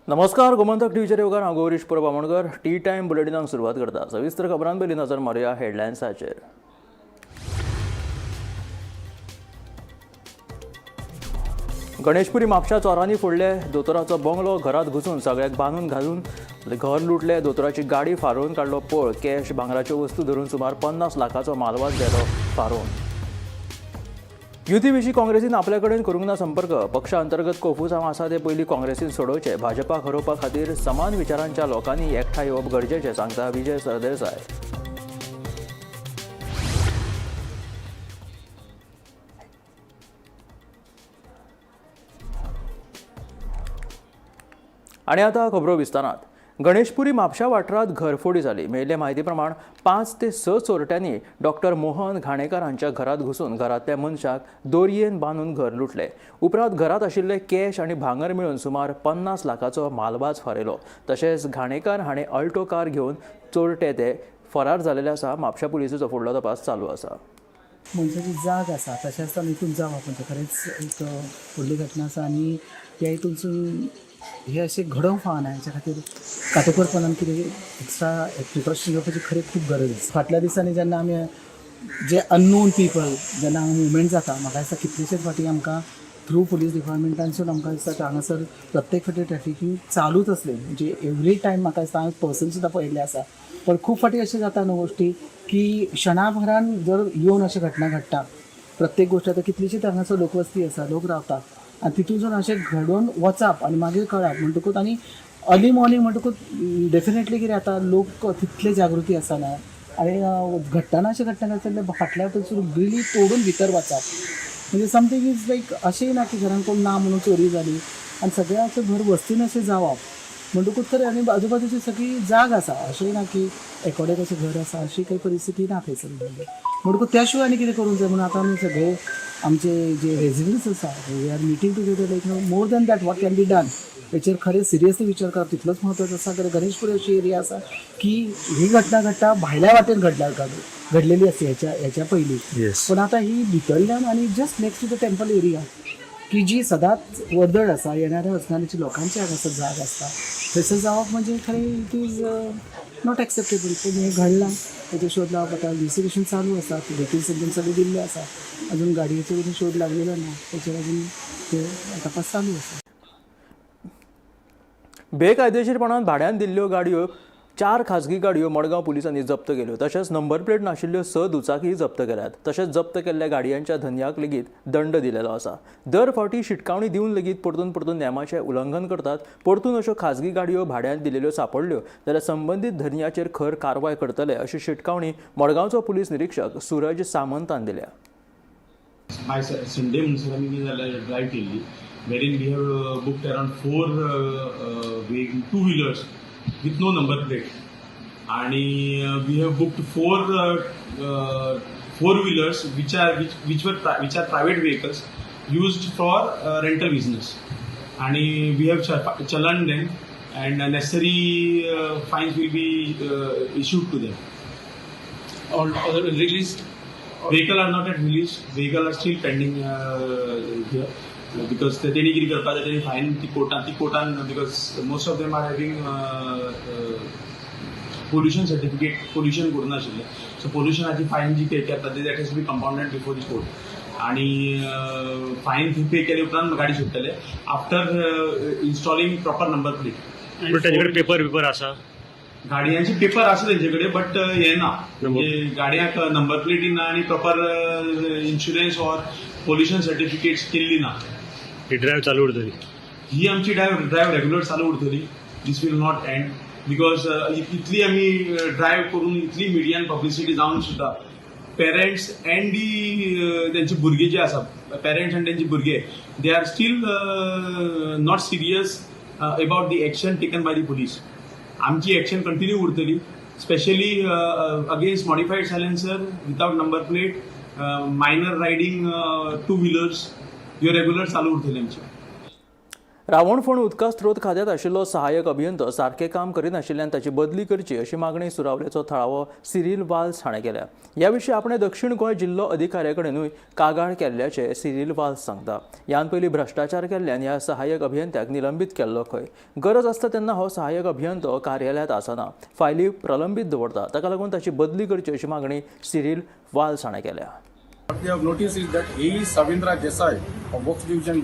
नमस्कार, गोमंतक टीव्हीचेर येवकार. हांव गौरीश परब आमोणकर. टी टायम बुलेटिनाक सुरवात करता. सविस्तर खबरां पयलीं नजर मारुया हेडलायन्साचेर. गणेशपुरी म्हापशा चोरांनी फोडले दोतोराचो बंगलो. घरात घुसून सगळ्याक बांदून घालून घर लुटले. दोतोराची गाडी फारोवन काडलो पळ. कॅश, भांगराच्यो वस्तू धरून सुमार 50 लाखाचो मालवाज गेलो फारोवन. युती विशीं काँग्रेसीन आपल्या कडेन करूंक ना संपर्क. पक्षा अंतर्गत कोफुसांव आसा ते पयलीं काँग्रेसीन सोडोवचे. भाजपाक हरोवपा खातीर समान विचारांच्या लोकांनी एकठांय येवप गरजेचें, सांगता विजय सरदेसाय. आणि आता खबरो विस्तारात. गणेशपुरी म्हापशा वाठारात घरफोडी जाली. मेळिल्ले म्हायती प्रमाण 5 ते 6 चोरट्यांनी डॉक्टर मोहन घाणेकार हांच्या घरात घुसून घरांतल्या मनशाक दोरयेन बांदून घर लुटले. उपरांत घरात आशिल्ले कॅश आनी भांगर मेळून सुमार 50 लाखाचो मालवाज फारयलो. तशेंच घाणेकार हाणें अल्टो कार घेवन चोरटे ते फरार जालेले आसा. म्हापशा पुलिसेचो फुडलो तपास चालू आसा. मनशाची जाग आसा तशें आसतना हितून जावप म्हणजे खरेंच एक व्हडली घटना आसा आनी ह्या हितूनसून हे अशें घडोवंक फावना. हेच्या खातीर काटेकोरपणान कितें एक्स्ट्रा प्रिकॉशन घेवपाची खरें खूब गरज आसा. फाटल्या दिसांनी जेन्ना आमी जे अननोन पिपल जेन्ना हांगा मुवमेंट जाता, म्हाका दिसता कितलेशेच फावटी आमकां थ्रू पुलीस डिपार्टमेंटानसून आमकां दिसता हांगासर प्रत्येक फावटी ट्रॅफिकींग चालूच आसलें. म्हणजे एवरी टायम म्हाका दिसता हांवें पर्सन सुद्दां पळयल्लें आसा. पण खूब फावटी अशें जाता न्हू गोश्टी की क्षणाभरान जर येवन अशें घटना घडटा. प्रत्येक गोश्ट आतां कितलीशीच हांगासर लोकवस्ती आसा, लोक रावतात आनी तितून अशें घडोवन वचप आनी मागीर कळप म्हणटकूच आनी अर्ली मॉर्निंग म्हणटकूच डेफिनेटली कितें जाता, लोक तितले जागृती आसना आनी घडटना अशें घडटा जाल्यार फाटल्या वटेनसून ग्रिली तोडून भितर वचप म्हणजे समथींग is like अशेंय ना की घरान कोण ना म्हणून चोरी जाली आनी सगळ्याचें घर वस्तीन अशें जावप म्हणटकूच तर आनी आजूबाजूची सगळी जाग आसा. अशेंय ना की एकोडें कशें घर आसा, अशी काही परिस्थिती ना थंयसर. म्हणटकूच त्या शिवाय आनी कितें करूंक जाय म्हणून आतां आमी सगळे आमचे जे रेजिडंट्स आसा, we are meeting together, like more than that, what can be done, हेचेर खरें सिरियसली विचार करप तितलोच म्हत्वाचो आसा. कारण गणेशपुरी अशी एरिया आसा की ही घटना घडटा, भायल्या वाटेन घडल्या, घडलेली आसा हेच्या पयलीं. पण आतां ही भितरल्यान आनी just next to the temple area की जी सदांच वर्दळ आसा, येणाऱ्या वचणाऱ्याची लोकांची हांगासर जाग आसता, थंयसर जावप म्हणजे खरें it is not acceptable. पूण हें घडलां, तेचो शोध लावप आतां इन्वेस्टिगेशन चालू आसा. व्हेकल्स एकदम सगळें दिल्लें आसा. अजून गाडयेचो अजून शोध लागलेलो ना. तेचेर अजून ते तपास चालू आसा. बेकायदेशीरपणान भाड्यान दिल्ल्यो गाडयो, चार खाजगी गाडयो मडगांव पुलिसांनी जप्त केल्यो. तशेंच नंबर प्लेट नाशिल्ल्यो स दुचाकी जप्त केल्यात. तशेंच जप्त केल्ल्या गाडयांच्या धनयाक लेगीत दंड दिलेलो आसा. दर फावटी शिटकावणी दिवन लेगीत परतून परतून नेमाचें उल्लंघन करतात. परतून अश्यो खाजगी गाडयो भाड्यान दिलेल्यो सांपडल्यो जाल्यार संबंदीत धनयाचेर खर कारवाय करतले, अशी शिटकावणी मडगांवचो पुलीस निरीक्षक सूरज सामंतान दिल्या. बाय संडे म्हणसर आमी कितें जालें, ड्रायव्ह केल्ली wherein we have booked around four two wheelers with no number plate आणि we have booked four wheelers which are private vehicles used for rental business आणि we have challan them and necessary fines will be issued to them. All other released? Vehicle are not yet released. Vehicle are still pending here because तेणी कितें करपाक जाय, तेणी fine ती कोर्टान because most of them are having pollution certificate, pollution करूं नाशिल्लें. So पोल्युशनाची fine जी pay करता, that has be compounded before the court आणि फायन पे केले उपरांत गाडी सोडटले after installing proper number plate. पण तांचे कडेन पेपर बिपर आसा? गाडयांचे पेपर आसा तेंचे कडेन, बट हे ना, म्हणजे गाडयांक नंबर प्लेटी ना आणि proper insurance or pollution certificates केल्ली ना. ही ड्रायव्ह चालू उरतली? ही आमची ड्रायव्ह रेग्युलर चालू उरतली. This will not end because इतली आमी ड्रायव्ह करून, इतली मिडियान पब्लिसिटी जावन सुद्दां पेरंट्स अँड दी तेंचे भुरगे जे आसा, पेरंट्स आनी तेंचे भुरगे, they are still not serious about the action taken by the police. आमची एक्शन कंटिन्यू उरतली, specially against modified silencer, without number plate, minor riding two wheelers. ह्यो रेग्युलर चालू उरतली आमची. रावणफोंड उदका स्त्रोत खात्यांत आशिल्लो सहाय्यक अभियंतो सारकें काम करिनाशिल्ल्यान ताची बदली करची अशी मागणी सुरावलेचो थळावो सिरील वाल्स हाणें केल्या. ह्या विशीं आपणें दक्षिण गोंय जिल्लो अधिकाऱ्या कडेनूय कागाळ केल्ल्याचें सिरील वाल्स सांगता. ह्यान पयलीं भ्रश्टाचार केल्ल्यान ह्या सहाय्यक अभियंत्याक निलंबीत केल्लो खंय. गरज आसता तेन्ना हो सहाय्यक अभियंतो कार्यालयांत आसना, फायली प्रलंबीत दवरता. ताका लागून ताची बदली करची अशी मागणी सिरील वाल्स हाणें केल्या. What we have noticed is that A.E. Savindra Desai of Works Division,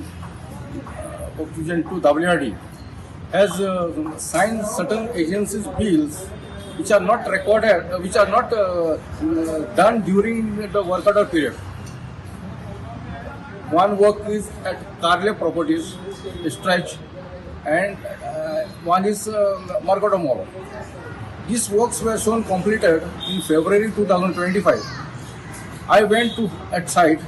Works Division 2 WRD has signed certain agencies' bills which are not recorded, which are not done during the work order period. One work is at Carle Properties, Stretch, and one is Margoto Mall. These works were shown completed in February 2025. I went to at site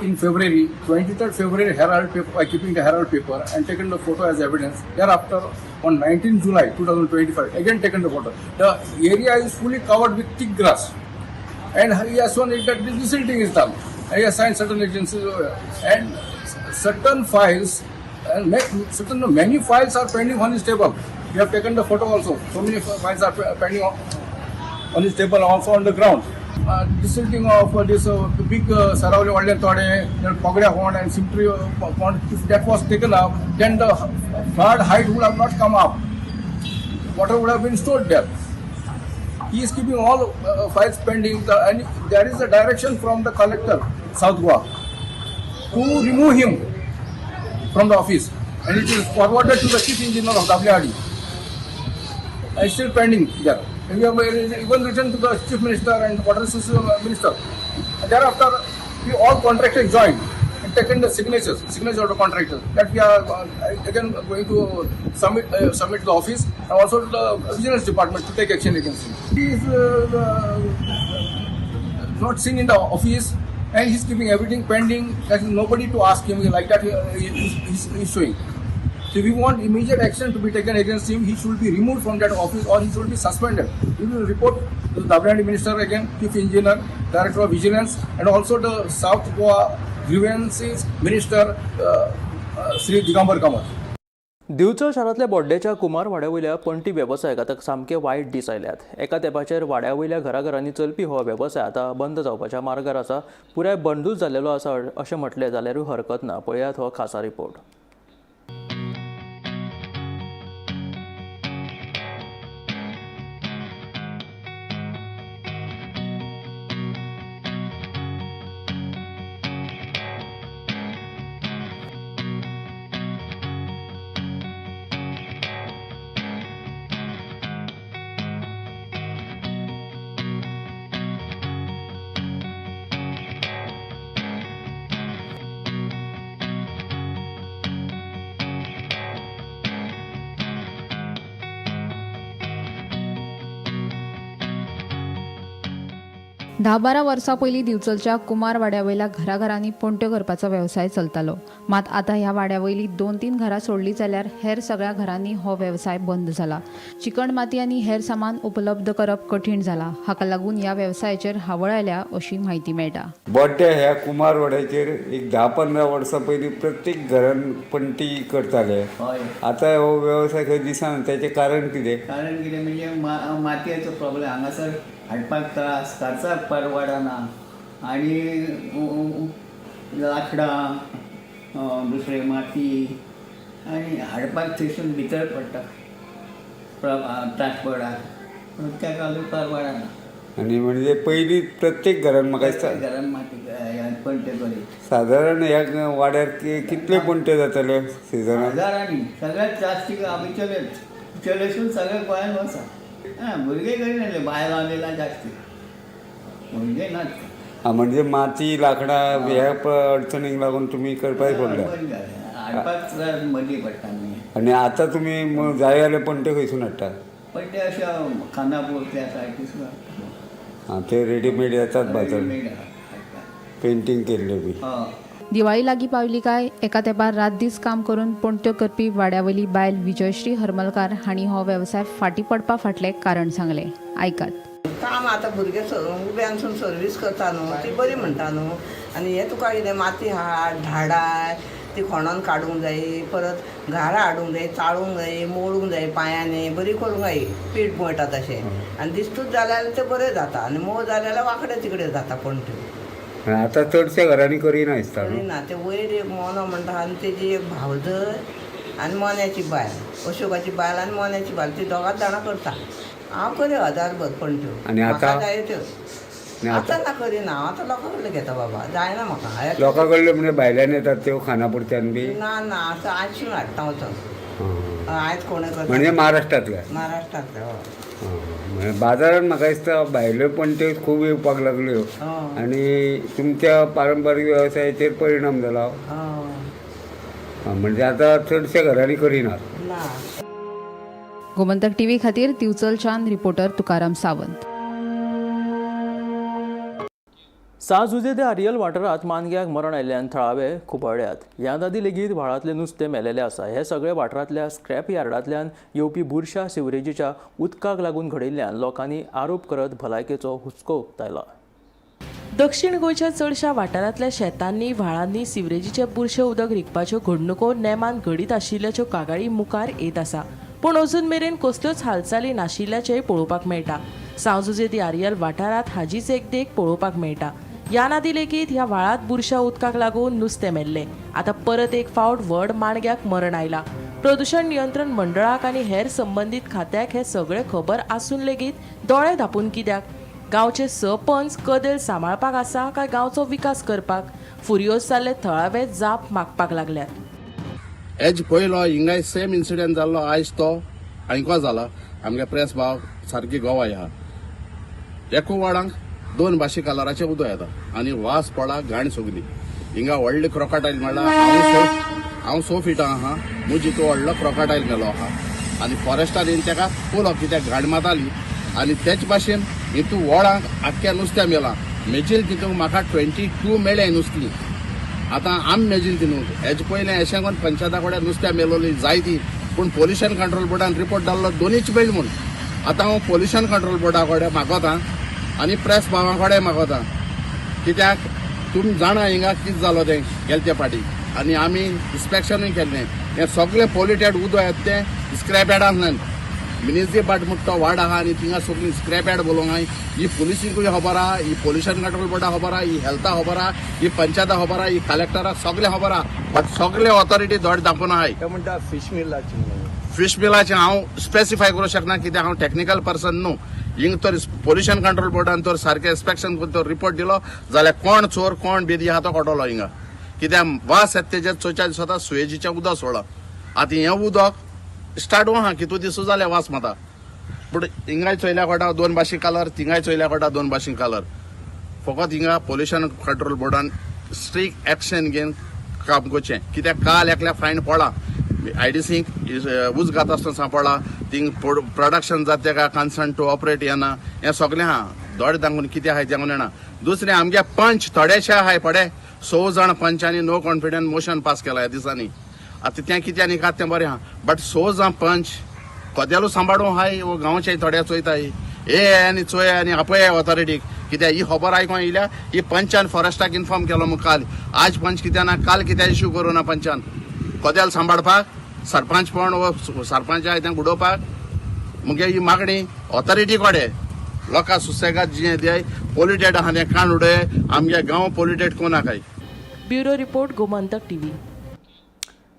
in February, 23rd February Herald paper, by keeping the Herald paper and taken the photo as evidence. Thereafter, on 19 July 2025, again taken the photo. The area is fully covered with thick grass, and he has shown it that this desilting is done. And he has signed certain agencies and certain files and certain many files are pending on his table. We have taken the photo also. So many files are pending on his table, also on the ground. Desilting of this big Saravali Vallen Tode, then Pagda Pond and Simtri Pond, if that was taken up, then the flood height would have not come up. Water would have been stored there. He is keeping all files pending, and there is a direction from the collector, South Goa, to remove him from the office, and it is forwarded to the chief engineer of WRD. It's still pending there. And we have even written to the chief minister and water resources minister. And thereafter, we all contractors joined and taken the signature of the contractors that we are again going to submit to the office and also to the vigilance department to take action against him. He is not seen in the office and he's keeping everything pending. There is nobody to ask him like that. He's showing. So we want immediate action to be taken against him. He should be removed from that office or he should be suspended. We will report to the WND minister again, chief engineer, director of vigilance, and also the South Goa grievances minister, Sri Digambar Kamath. Divchal शारांतल्या बोड्डेच्या कुमार वाड्या वयल्या पणटी वेवसायाक आतां सामके वायट दीस आयल्यात. एका तेंपाचेर वाड्या वयल्या घराघरांनी चलपी हो वेवसाय आतां बंद जावपाच्या मार्गार आसा. पुराय बंदूच जाल्लेलो आसा अशें म्हटलें जाल्यारूय हरकत ना. पळयात हो खासा रिपोर्ट. धा बारा वर्सां पयलीं दिवचलच्या कुमार वाड्या वयल्या घराघरांनी पणट्यो करपाचो वेवसाय चलतालो. मात आतां ह्या वाड्या वयलीं 2-3 घरां सोडलीं जाल्यार हेर सगळ्या घरांनी हो वेवसाय बंद जाला. चिकण माती आनी हेर सामान उपलब्ध करप कठीण जाला. हाका लागून ह्या वेवसायाचेर हावळ आयल्या अशी म्हायती मेळटा. बोड्ड्या ह्या कुमार वाड्याचेर एक 10-15 वर्सां पयलीं प्रत्येक घरान पणटी करताले. आतां हो वेवसाय खंय दिसना. तेचें कारण कितें? कारण कितें म्हणजे मातयेचो प्रॉब्लेम हांगासर हाडपाक त्रास, खर्चाक परवडना आनी लाकडां, दुसरें माती आनी हाडपाक थंयसून भितर पडटा ट्रान्सपोर्टाक, पूण ताका लागून परवडना. आनी म्हणजे पयलीं प्रत्येक घरान म्हाका दिसता घरान माती पणटे करी सादारण ह्या वाड्यार कितले पणटे जाताले सिजनाक? हजारांनी. सगळ्यात जास्ती आमी चलेच चलेसून सगळ्या गोंयान वसा. आं, भुरगे करिनासले, बायलां बियलां जास्ती, भुरगे नात. म्हणजे माती लाकडां ह्या अडचणीक लागून तुमी करपाक पडले. बंद जालें, हाडपाक त्रास मदीं पडटा न्ही. आनी आतां तुमी जाय जाल्यार पणटे खंयसून हाडटा? पण ते अशें खानापूर त्या सायडीसून हाडटा. आं, ते रेडीमेड येतात बाजार, रेडीमेड हाडटा. पेंटींग केल्ले बी. हय. दिवाळी लागीं पावली काय एका तेंपार रात दीस काम करून पणट्यो करपी वाड्या वयली बायल विजयश्री हरमलकार हांणी हो वेवसाय फाटीं पडपा फाटलें कारण सांगलें. आयकात. काम आतां भुरगे उब्यानसून सर्वीस करता न्हू, ती बरी म्हणटा न्हू. आनी हें तुका कितें माती हाड, झाडां ती खणोन काडूंक जाय, परत घारां हाडूंक जाय, चाळूंक जाय, मोडूंक जाय पांयांनी, बरी करूंक जाय, पीठ मळटा तशें. आनी दिस्तूच जालें जाल्यार तें बरें जाता आनी मोव जालें जाल्यार वांकडें तिकडें जाता पणट्यो. आतां चडशे घरांनी करिना दिसता न्हू. ना, ते वयर एक मोनो म्हणटा आनी तेजी एक भावजय आनी मोन्याची बायल, अशोकाची बायल आनी मोन्याची बायल, ती दोगांच जाणां करता. हांव करी 1000 भर पणट्यो. आनी आतां? म्हाका जाय त्यो. आनी आतां? आतां ना करिना हांव, आतां लोकां कडले घेता बाबा, जायना म्हाका. लोकां कडल्यो म्हणजे भायल्यान येतात त्यो खानापुरत्यान बी? ना ना, आतां आयजसून हाडटा वचोन. आयज कोणें करता. म्हणजे महाराष्ट्रांतल्या? महाराष्ट्रांतले, हय. म्हणजे बाजारात म्हाका दिसता भायल्यो पणट्यो खूब येवपाक लागल्यो आनी तुमच्या पारंपारीक वेवसायाचेर परिणाम जाला. हय. म्हणजे आतां चडशे घरांनी करिनात. ना. गोमंतक टीव्ही खातीर दिवचलच्यान रिपोर्टर तुकाराम सावंत. सां जुझे दे आरियल वाठारांत मानग्याक मरण आयिल्ल्यान थळावे खुबळ्ळ्यात. ह्या आदीं लेगीत व्हाळांतलें नुस्तें मेलेलें आसा. हे सगळे वाठारांतल्या स्क्रॅप यार्डांतल्यान येवपी बुरशा सिवरेजीच्या उदकाक लागून घडिल्ल्यान लोकांनी आरोप करत भलायकेचो हुस्को उक्तायला. दक्षिण गोंयच्या चडशा वाठारांतल्या शेतांनी, व्हाळांनी सिवरेजीचें बुरशें उदक रिगपाच्यो घडणुको नेमान घडीत आशिल्ल्याच्यो कागाळी मुखार येत आसा. पूण अजून मेरेन कसल्योच हालचाली नाशिल्ल्याचेंय पळोवपाक मेळटा. सांव जुझे दी आरियल वाठारांत हाजीच एक देख पळोवपाक मेळटा. ह्या आदीं लेगीत ह्या व्हाळांत बुरश्या उदकाक लागून नुस्तें मेल्लें. आतां परत एक फावट व्हड माणग्याक मरण आयलां. प्रदूशण नियंत्रण मंडळाक आनी हेर संबंदीत खात्याक हें सगळें खबर आसून लेगीत दोळे धांपून कित्याक? गांवचे स पंच कदेल सांबाळपाक आसा काय गांवचो विकास करपाक? फुर्योज जाल्ले थळावे जाप मागपाक लागल्यात. एज पयलो हिंगाय सेम इन्सिडंट जाल्लो, आयज तो आयको जाला. आमगे प्रेस भाव सारकी गोवा ह्या एकू वाडांक दोन भाशी कलराचें उदक येता आनी वास पडा घाण सगली. हिंगा व्हडली क्रोकाटायल म्हणल्यार हांव 6 फिटां आहा, म्हजी तो व्हडलो क्रोकाटायल मेलो आहा आनी फॉरेस्टान येवन तेका पोलो कित्याक घाण मारताली. आनी तेच भाशेन हितू वडांक आख्ख्या नुस्त्या मेलां. मेजील तितूंक म्हाका 22 मेळ्ळें नुस्तीं. आतां आम मेजील तितूंक हेजे पयलें अशें करून पंचायता कडेन नुस्त्या मेलोली जायती, पूण पोल्युशन कंट्रोल बोर्डान रिपोर्ट धाडलो दोनीच मेळ्ळी म्हूण. आतां हांव पोल्युशन कंट्रोल बोर्डा कडेन मागोता आनी प्रेस भावां कडेन मागोता, कित्याक तुमी जाणा हिंगा कितें जालो तें गेले ते फाटी आनी आमी इन्स्पेक्शनूय केल्लें. हें सगळें पोल्युटेड उदक येता तें स्क्रॅप यार्डांतल्यान. मिनेझी बाट म्हूण तो वार्ड आहा आनी थिंगा सगळीं स्क्रॅप यार्ड बोलोवंक आहाय. ही पुलिसींकूय खबर आहा, ही पोल्युशन कंट्रोल बोर्डा खबर आहा, ही हेल्था खबर आहा, ही पंचायता खबर आहा, ही कलेक्टराक सगळें खबर आहा, बट सगळे ऑथॉरिटी दोळे धांपून आहाय. ते म्हणटा फिश मिलाची म्हणून. फिश मिलाचें हांव स्पेसिफाय करूंक शकना कित्याक हांव टॅक्निकल पर्सन न्हू. हिंग तर पोल्युशन कंट्रोल बोर्डान तर सारकें इन्स्पेक्शन करून तो रिपोर्ट दिलो जाल्यार कोण चोर कोण बेदी आहा तो कळटलो हिंगा. कित्याक वास येता तेजेर चोयच्या दिसता सुवेजीचें उदक सोडलां. आतां हें उदक स्टार्ट आहा कितू दिसूं जालें वास माता, पूण हिंगाय चोयल्या कोटा दोन भाशी कलर, थिंगाय चोयल्या कोटा दोन भाशी कलर. फकत हिंगा पोल्युशन कंट्रोल बोर्डान स्ट्रिक्ट एक्शन घेवन काम करचें, कित्याक काल एकल्या फायन पडला आयडीसीक उज घात आसतना सांपडला. थिंग प्रोडक्शन जाता तेका कन्सर्न टू ऑपरेट येना, हें सगळें आहा. दोळे दाखोवन कितें आहाय तें जाणा. दुसरें आमगे पंच थोडेशे आहाय पडे 6 जाण पंचांनी नो कॉन्फिडन्स मोशन पास केला ह्या दिसांनी. आतां तें कितें न्ही तें बरें आहा, बट 6 जाण पंच कदेलू सांबाळूं आहाय वो गांवचे थोडे चोयताय ए आनी चोय आनी आपय ऑथॉरिटीक, कित्याक ही खबर आयकोन येयल्या ही पंचान फॉरेस्टाक इन्फॉर्म केलो म्हूण काल. आज पंच कित्याक ना, काल कित्याक इश्यू करूं ना पंचान कदेल सांबाळपाक सरपंच पण वो सरपंच आहाय तें उडोवपाक. मुगे ही मागणी ऑथॉरिटी कडेन लोकां सुसेगाद जियें दियाय. पोल्युटेड आहा तें काण उडय, आमगे गांव polluted कोणाकाय. Bureau report, Gomantak TV.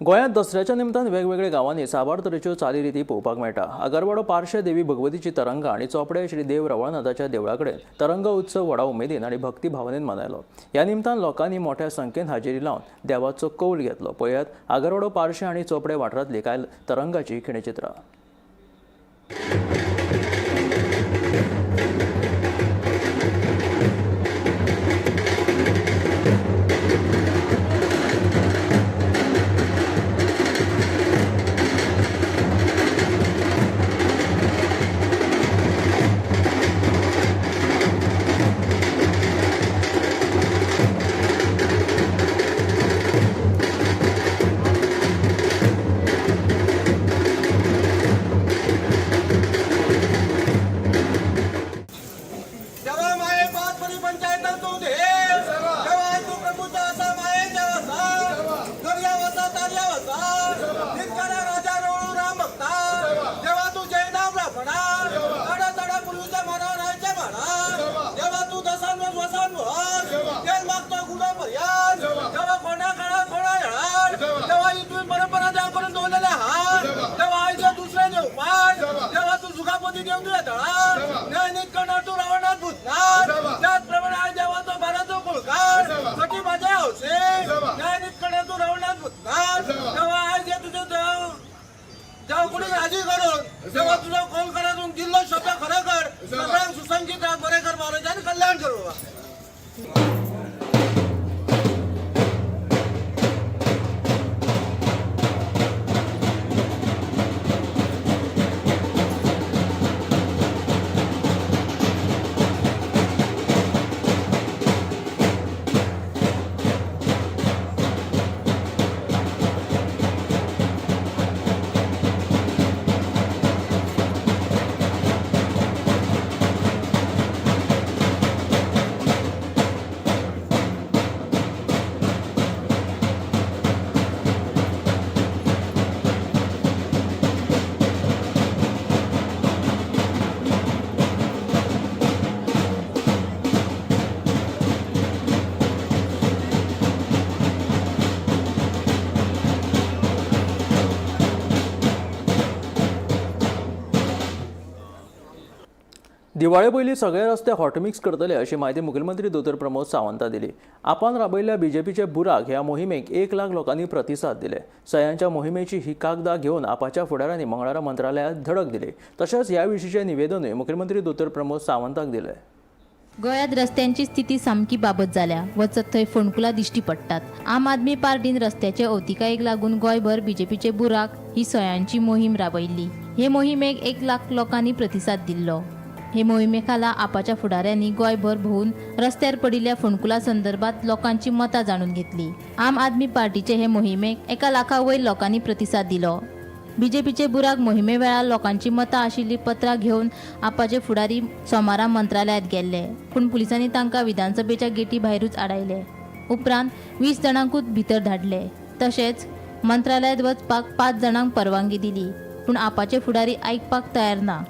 गोंयांत दसऱ्याच्या निमतान वेगवेगळ्या गांवांनी साबार तरेच्यो चालीरिती पळोवपाक मेळटा. आगरवाडो पार्शे देवी भगवतीची तरंगा आनी चोपडे श्री देव रवळनाथाच्या देवळा कडेन तरंगा उत्सव व्हडा उमेदीन आनी भक्ती भावनेन मनयलो. ह्या निमतान लोकांनी मोठ्या संख्येन हाजेरी लावन देवाचो कौल घेतलो. पळयात आगरवाडो पार्शे आनी चोपडे वाठारांतली कांय तरंगाची खिणचित्रां. दिवाळे पयलीं सगळे रस्ते हॉटमिक्स करतले अशी म्हायती मुखेलमंत्री दोतोर प्रमोद सावंता दिली. आपान राबयल्ल्या बीजेपीचे बुराक ह्या मोहिमेक 1 लाख लोकांनी प्रतिसाद दिले. सयांच्या मोहिमेची ही कागदां घेवन आपाच्या फुडाऱ्यांनी मंगळारा मंत्रालयात धडक दिली. तशेंच ह्या विशींचें निवेदनूय मुखेलमंत्री दोतोर प्रमोद सावंताक दिलें. गोंयांत रस्त्यांची स्थिती सामकी बाबत जाल्या. वचत थंय फोंडकुलां दिश्टी पडटात. आम आदमी पार्टीन रस्त्याचे अवतिकायेक लागून गोंयभर बीजेपीचे बुराक ही सयांची मोहीम राबयल्ली. हे मोहिमेक 1 लाख लोकांनी प्रतिसाद दिल्लो. हे मोहिमे खाला आपाच्या फुडाऱ्यांनी गोंयभर भोंवून रस्त्यार पडिल्ल्या फोंडकुलां संदर्भात लोकांची मतां जाणून घेतली. आम आदमी पार्टीचे हे मोहिमेक 1 लाखा वयर लोकांनी प्रतिसाद दिलो. बीजेपीचे बुराक मोहिमे वेळार लोकांची मतां आशिल्लीं पत्रां घेवन आपाचे फुडारी सोमारा मंत्रालयांत गेल्ले, पूण पुलिसांनी तांकां विधानसभेच्या गेटी भायरूच आडायले. उपरांत 20 जाणांकूच भितर धाडले. तशेंच मंत्रालयांत वचपाक 5 जाणांक परवानगी दिली, पूण आपाचे फुडारी आयकपाक तयार ना.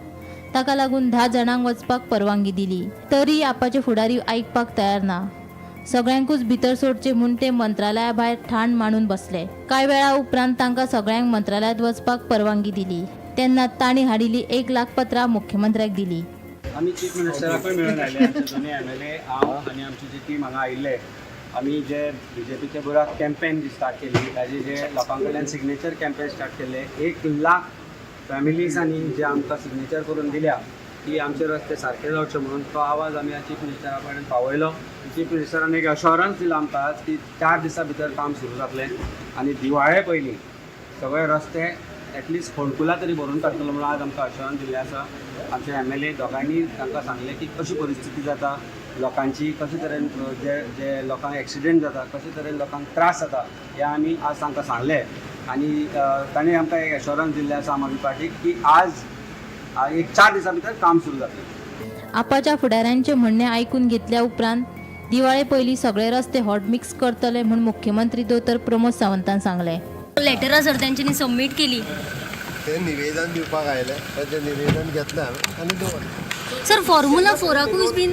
ताका लागून 10 जाणांक वचपाक परवानगी दिली, तरी आपाचे फुडारी आयकपाक तयार ना. सगळ्यांकूच भितर सोडचे म्हूण ते मंत्रालया भायर ठाण मांडून बसले. कांय वेळा उपरांत तांकां सगळ्यांक मंत्रालयांत वचपाक परवानगी दिली. तेन्ना तांणी हाडिल्ली 1 लाख पत्रां मुख्यमंत्र्याक दिली. आमी चीफ मिनिस्टराकूय मेळून आयले. आमचे दोनूय MLA, हांव आनी आमची जी टीम हांगा आयिल्ले. आमी जे बीजेपीचे बुराक कॅम्पेन जी स्टार्ट केली ताजे जे लोकां कडल्यान सिग्नेचर कॅम्पेन स्टार्ट केल्ले, 1 लाख फॅमिलीजांनी जे आमकां सिग्नेचर करून दिल्या की आमचे रस्ते सारके जावचे म्हणून, तो आवाज आमी चीफ मिनिस्टरा कडेन पावयलो. चीफ मिनिस्टरान एक अशोरन्स दिला आमकां की 4 दिसां भितर काम सुरू जातलें आनी दिवाळे पयलीं सगळे रस्ते एटलिस्ट फोंडकुलां तरी भरून काडटलो म्हणून आज आमकां अशोरन्स दिल्लें आसा. आमचे MLA दोगांयनी तांकां सांगलें की कशी परिस्थिती जाता लोकांची, कशे तरेन जे जे लोकांक एक्सिडेंट जाता, कशे तरेन लोकांक त्रास जाता, हें आमी आज तांकां सांगलें. आनी ताणें आमकां एक एश्योरन्स दिल्लें आसा आम आदमी पार्टीक की आज एक 4 दिसां भितर काम सुरू जातलें. आपाच्या फुडाऱ्यांचें म्हणणें आयकून घेतल्या उपरांत दिवाळे पयलीं सगळे रस्ते हॉटमिक्स करतले म्हूण मुख्यमंत्री दोतोर प्रमोद सावंतान सांगलें. लेटरां सर तेंच्यांनी सबमीट केली. ते निवेदन दिवपाक आयले, तें निवेदन घेतलें हांवें आनी दवरलें. सर फॉर्मुला 4आकूय बीन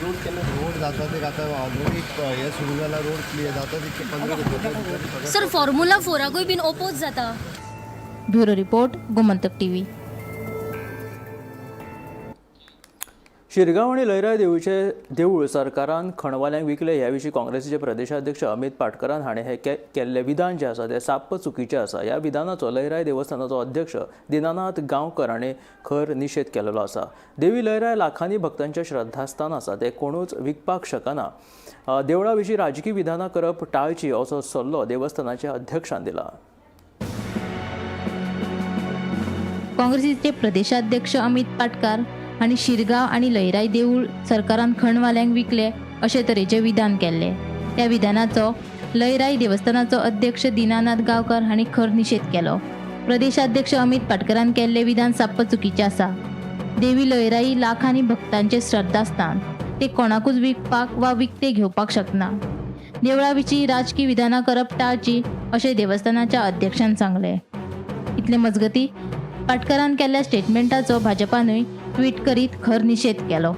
रोड जाता ते आतां ऑलरेडी हें सुरू जाला, रोड क्लियर जाता तितके 15 सर फॉर्मुला 4आकूय बीन ओपोज जाता. Bureau report, Gomantak TV. Shirgaon आनी लयराय देवळीचे देवूळ सरकारान खणवाल्यांक विकले ह्या विशीं काँग्रेसीचे प्रदेशाध्यक्ष अमित पाटकरान हाणें हे केल्लें विधान जें आसा तें साप्प चुकीचें आसा. ह्या विधानाचो लयराय देवस्थानाचो अध्यक्ष दिनानाथ गांवकर हाणें खर निशेध केल्लो आसा. देवी लयराय लाखांनी भक्तांचें श्रद्धास्थान आसा, तें कोणूच विकपाक शकना. देवळा विशीं राजकी विधानां करप टाळची असो सल्लो देवस्थानाच्या अध्यक्षान दिला. काँग्रेसीचे प्रदेशाध्यक्ष अमित पाटकार आनी शिरगांव आनी लयराय देवूळ सरकारान खणवाल्यांक विकले अशे तरेचें विधान केल्लें. त्या विधानाचो लयराय देवस्थानाचो अध्यक्ष दिनानाथ गांवकर हांणी खर निशेध केलो. प्रदेशाध्यक्ष अमित पाटकरान केल्लें विधान साप्प चुकीचें आसा. देवी लयराई लाखांनी भक्तांचें श्रद्धास्थान, ते कोणाकूच विकपाक वा विकते घेवपाक शकना. देवळा विशीं राजकी विधानां करप टाळची अशें देवस्थानाच्या अध्यक्षान सांगलें. इतले मजगतीं पाटकरान केल्ल्या स्टेटमेंटाचो भाजपानूय ट्वीट करीत खर निशेध केलो.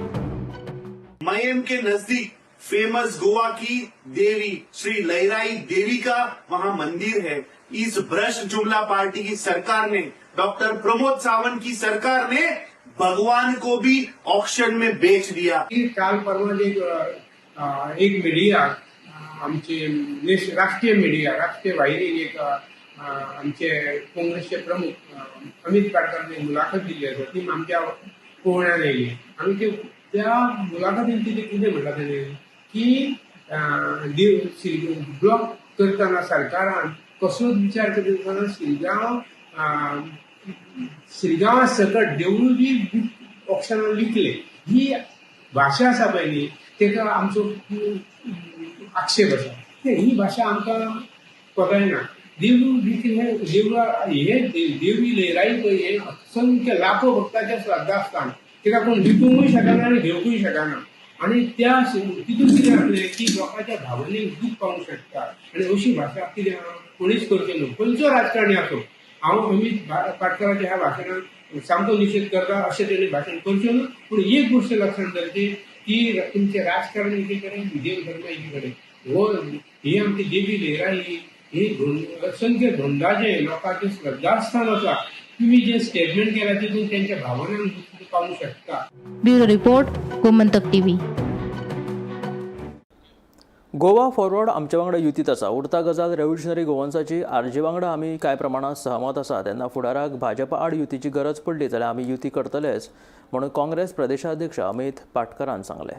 मयम के नजदीक फेमस गोवा की देवी श्री लहराई देवी का वहां मंदिर है। इस भ्रष्ट जुमला पार्टी की सरकार ने, डॉक्टर प्रमोद सावंत की सरकार ने भगवान को भी ऑक्शन में बेच दिया। काल परवा एक एक मिडिया, आमचे राष्ट्रीय मिडिया, राष्ट्रीय वाहिनी एक आमचे काँग्रेसचे प्रमुख अमित पाटकरांनी मुलाखत दिल्ली आसा, ती आमच्या पळोवण्यात आयली. आनी ते त्या मुलाखतीन कितें कितें म्हणलां तेणें की ब्लॉक करतना सरकारान कसलोच विचार करिनासतना शिरगांव शिरगांवा सकट देवूळ बी ऑक्शनान विकले. ही भाशा आसा पळय न्ही, तेका आमचो आक्षेप आसा. ही भाशा आमकां कळना. देवूळ विकले, देवळा हे देवी लयराई पळय हे असंख्य लाखो भक्ताचे श्रद्धास्थान, तेका कोण विकूंकूय शकना आनी घेवकूय शकना. आनी त्या तितून कितें जातलें की लोकांच्या भावनेक दूख पावूंक शकता. आनी अशी भाशा कितें कोणीच करचें न्हू, खंयचो राजकारणी आसूं. हांव अमीत पाटकराच्या ह्या भाशणाक सामको निशेध करता, अशें तेणी भाशण करचें न्हू. पूण एक गोश्ट लक्षांत धरची की तुमचें राजकारण एकी कडेन, देव धर्म एकी कडेन. हो ही आमची देवी लयराई ही असंख्य धोंडाचें लोकांचें श्रद्धास्थान आसा. तुम्ही जे स्टेटमेंट केला तितून त्यांच्या भावनांक पावूंक शकता. Bureau report, Gomantak TV. Goa Forward आमच्या वांगडा युतीत आसा. उरता गजाल रेव्होल्युशनरी गोवन्साची. आरजी वांगडा आमी कांय प्रमाणांत सहमत आसा. तेन्ना फुडाराक भाजपा आड युतीची गरज पडली जाल्यार आमी युती करतलेच म्हणून काँग्रेस प्रदेशाध्यक्ष अमित पाटकरान सांगलें.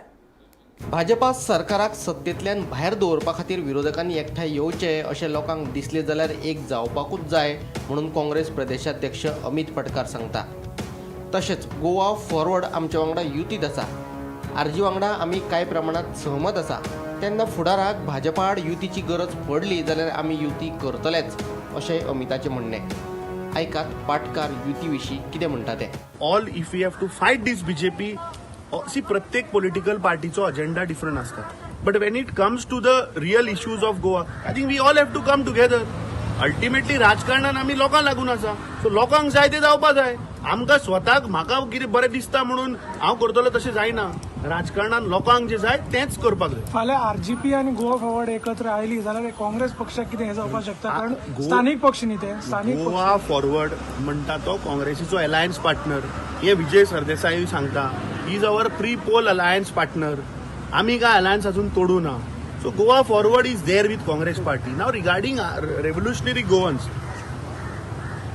भाजपा सरकाराक सत्तेंतल्यान भायर दवरपा खातीर विरोधकांनी एकठांय येवचे अशें लोकांक दिसलें जाल्यार एक जावपाकूच जाय म्हणून काँग्रेस प्रदेशाध्यक्ष अमित पाटकार सांगता. तशेंच गोवा फॉरवर्ड आमच्या वांगडा युतीत आसा, आरजी वांगडा आमी कांय प्रमाणांत सहमत आसा. तेन्ना फुडाराक भाजपा आड युतीची गरज पडली जाल्यार आमी युती करतलेच अशें अमिताचें म्हणणें. आयकात पाटकार युती विशीं कितें म्हणटा तें. All if we have to fight this BJP, see, प्रत्येक पॉलिटिकल पार्टीचो अजेंडा डिफरंट आसता, but when it comes to the real issues of Goa, I think we all have to come together. Ultimately राजकारणान आमी लोकांक लागून आसा, so लोकांक जाय ते जावपा जाय. आमकां स्वताक म्हाका कितें बरें दिसता म्हणून हांव करतलो तशें जायना. राजकारणान लोकांक जें जाय तेंच करपाक जाय. फाल्यां आरजीपी आनी गोवा फॉरवर्ड एकत्र आयली जाल्यार काँग्रेस पक्षाक कितें हें जावपाक शकता? कारण स्थानीक पक्ष न्ही ते, स्थानीक. गोवा फॉरवर्ड म्हणटा तो काँग्रेसीचो अलायन्स पार्टनर, हे विजय सरदेसाय सांगता. Is our pre poll alliance partner. आमी काय अलायन्स अजून तोडू ना. So Goa Forward is there with Congress party. Now regarding Revolutionary Goans,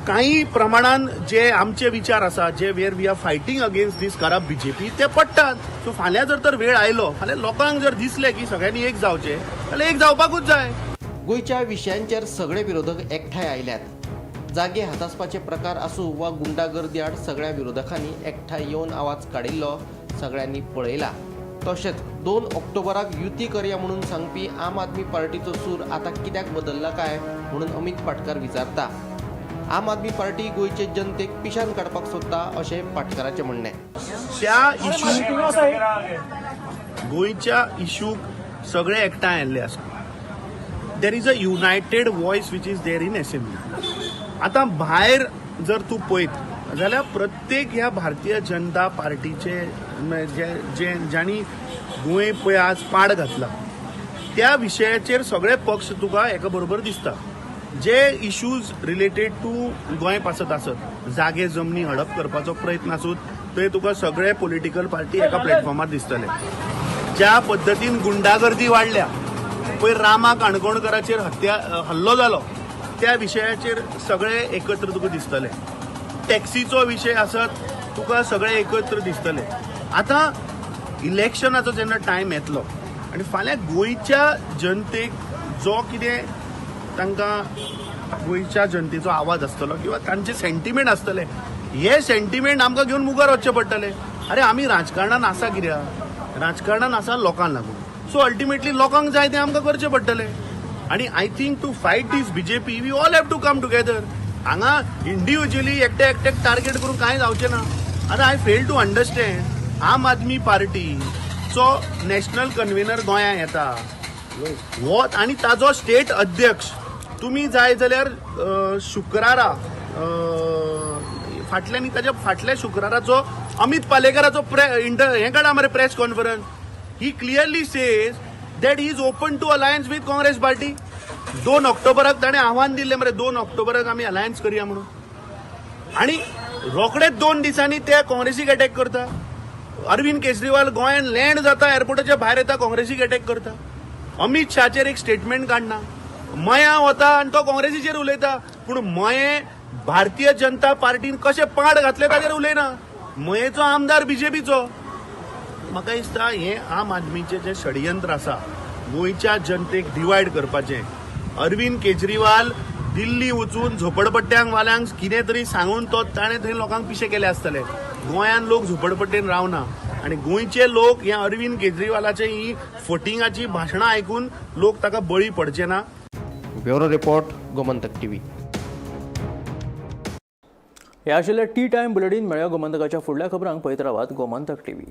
काही प्रमाणान जे आमचे विचार आसा, जे where we are fighting against this corrupt BJP, ते पडटात. सो फाल्यां जर तर वेळ आयलो, फाल्यां लोकांक जर दिसलें की सगळ्यांनी एक जावचें जाल्यार एक जावपाकूच जाय. गोंयच्या विशयांचेर सगळे विरोधक एकठांय आयल्यात. जागे हातासपाचे प्रकार आसूं वा गुंडागर्दी आड सगळ्या विरोधकांनी एकठांय येवन आवाज काडिल्लो सगळ्यांनी पळयला. तशेंच 2 ऑक्टोबराक युती करया म्हणून सांगपी आम आदमी पार्टीचो सूर आतां कित्याक बदल्ला काय म्हणून अमित पाटकार विचारता. आम आदमी पार्टी गोंयचे जनतेक पिशान काडपाक सोदता अशें पाटकाराचें म्हणणें. त्या इशू, गोंयच्या इशूक सगळे एकठांय आयिल्ले आसा. There is a united voice which is there in assembly. आतां भायर जर तूं पळयत जाल्यार प्रत्येक ह्या भारतीय जनता पार्टीचे जे जे जांणी गोंय पळय आज पाड घातला, त्या विशयाचेर सगळे पक्ष तुका एका बरोबर दिसता. जे इश्यूज रिलेटेड टू गोंय पासत आसत, जागे जमनी हडप करपाचो प्रयत्न आसूं, थंय तुका सगळे पॉलिटिकल पार्टी एका प्लॅटफॉर्मार दिसतले. ज्या पद्दतीन गुंडागर्दी वाडल्या, पयर रामा काणकोणकराचेर हल्लो जालो, त्या विशयाचेर सगळे एकत्र तुका दिसतले. टॅक्सीचो विशय आसत, तुका सगळे एकत्र दिसतले. आतां इलेक्शनाचो जेन्ना टायम येतलो आनी फाल्यां गोंयच्या जनतेक जो कितें तांकां गोंयच्या जनतेचो आवाज आसतलो किंवा तांचे सेंटिमेंट आसतले, हे सेंटिमेंट आमकां घेवन मुखार वचचें पडटलें. अरे, आमी राजकारणान आसा कित्याक? राजकारणान आसा लोकांक लागून. सो अल्टिमेटली लोकांक जाय तें आमकां करचें पडटलें. आनी I think to fight this BJP we all have to come together. हांगा इंडिविज्युअली एकटे एकट्याक टार्गेट करून कांय जावचें ना. आतां I fail to understand, आम आदमी पार्टीचो नॅशनल कन्व्हिनर गोंयांत येता हो आनी ताजो स्टेट अध्यक्ष, तुमी जाय जाल्यार शुक्रारा फाटल्या न्ही, ताच्या फाटल्या शुक्राराचो अमित पालेकराचो प्रे इंटर हें काडा मरे, press conference. He clearly says that he is open to alliance with Congress party. 2 ऑक्टोबराक ताणें आव्हान दिल्लें मरे, 2 ऑक्टोबराक आमी अलायन्स करया म्हणून, आनी रोखडेच 2 दिसांनी ते काँग्रेसीक अटॅक करता. अरविंद केजरीवाल गोंयान लँड जाता, एअरपोर्टाच्या भायर येता, काँग्रेसीक अटॅक करता. अमित शहाचेर एक स्टेटमेंट काडना, मया वता आनी तो काँग्रेसीचेर उलयता, पूण मये भारतीय जनता पार्टीन कशें पाड घातले ताचेर उलयना. मयेचो आमदार बीजेपीचो. म्हाका दिसता हें आम आदमीचें जें षडयंत्र आसा गोंयच्या जनतेक डिवायड करपाचें. अरविंद केजरीवाल दिल्ली वचून झोपडपट्ट्यांक वाल्यांक कितें तरी सांगून तो ताणें थंय लोकांक पिशे केले आसतले. गोंयांत लोक झोपडपट्टेन रावना आनी गोंयचे लोक ह्या अरविंद केजरीवालाचे ही फटिंगाची भाशणां आयकून लोक ताका बळी पडचे ना. Bureau report, Gomantak TV. हे आशिल्ले टी टायम बुलेटीन. मेळ्या गोमंतकाच्या फुडल्या खबरांक पळयत रावात गोमंतक टीव्ही.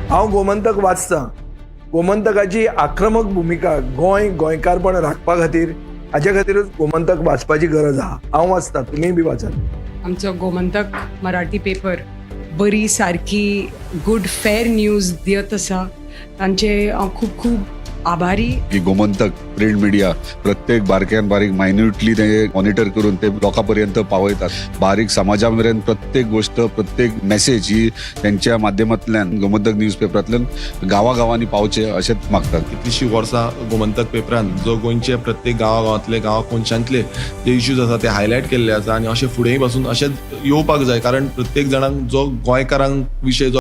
हांव गोमंतक वाचतां. गोमंतकाची आक्रमक भुमिका गोंय गोंयकारपण राखपा खातीर, हाजे खातीरूच गोमंतक वाचपाची गरज आहा. हांव वाचतां, तुमीय बी वाचात. आमचो गोमंतक मराठी पेपर बरी सारकी गुड फेर न्यूज दियत आसा, तांचे हांव खूब खूब आभारी. की गोमंतक प्रिंट मिडिया प्रत्येक बारक्यान बारीक मायन्युटली ते मॉनिटर करून ते लोकां पर्यंत पावयतात. बारीक समाजा मेरेन प्रत्येक गोष्ट, प्रत्येक मेसेज ही त्यांच्या माध्यमांतल्यान गोमंतक न्यूज पेपरांतल्यान गांवागांवांनी पावचे अशेंच मागतात. कितलीशीं वर्सां गोमंतक पेपरान जो गोंयचे प्रत्येक गांवागांवांतले, गांवा कोनशांतले जे इश्यूज आसा ते हायलायट केल्ले आसा आनी अशें फुडेंय पासून अशेंच येवपाक जाय, कारण प्रत्येक जाणांक जो गोंयकारांक विशय जो